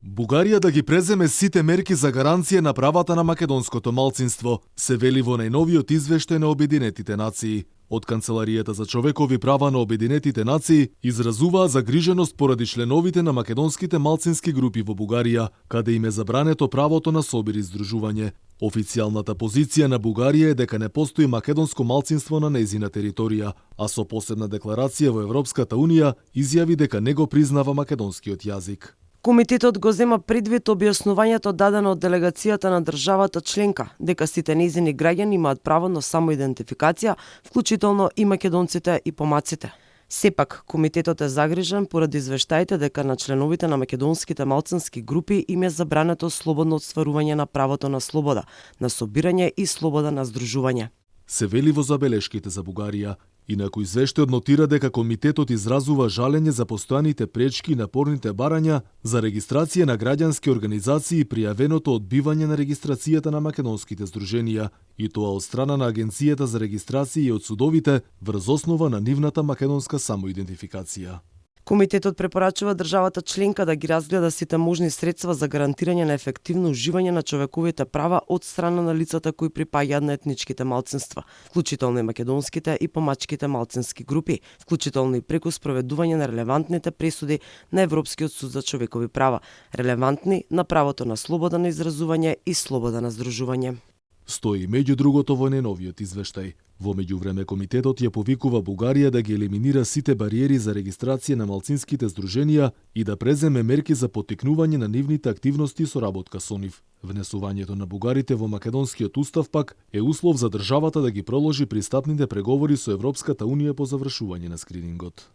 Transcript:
Бугарија да ги преземе сите мерки за гаранција на правата на македонското малцинство, се вели во најновиот извештај на Обединетите нации. Од Канцеларијата за човекови права на Обединетите нации изразуваа загриженост поради членовите на македонските малцински групи во Бугарија, каде им е забрането правото на собир и здружување. Официјалната позиција на Бугарија е дека не постои македонско малцинство на нејзина територија, а со посебна декларација во Европската Унија изјави дека не го признава македонскиот јазик. Комитетот го зема предвид објаснувањето дадено од делегацијата на државата членка, дека сите нејзини граѓани имаат право на самоидентификација, вклучително и македонците и помаците. Сепак, комитетот е загрижен поради извештаите дека на членовите на македонските малцински групи им е забрането слободно отстварување на правото на слобода, на собирање и слобода на здружување. Се вели во забелешките за Бугарија. Инаку извештајот нотира дека комитетот изразува жалење за постојаните пречки и напорните барања за регистрација на граѓански организации и пријавеното одбивање на регистрацијата на македонските здруженија, и тоа од страна на Агенцијата за регистрација и од судовите врз основа на нивната македонска самоидентификација. Комитетот препорачува државата членка да ги разгледа сите можни средства за гарантирање на ефективно уживање на човековите права од страна на лицата кои припаѓаат на етничките малцинства, вклучително и македонските и помачките малцински групи, вклучително и преку спроведување на релевантните пресуди на Европскиот суд за човекови права, релевантни на правото на слобода на изразување и слобода на здружување. Стои меѓу другото во најновиот извештај. Во меѓувреме комитетот ја повикува Бугарија да ги елиминира сите бариери за регистрација на малцинските здруженија и да преземе мерки за поттикнување на нивните активности и соработка со нив. Внесувањето на бугарите во македонскиот устав пак е услов за државата да ги проложи пристапните преговори со Европската Унија по завршување на скринингот.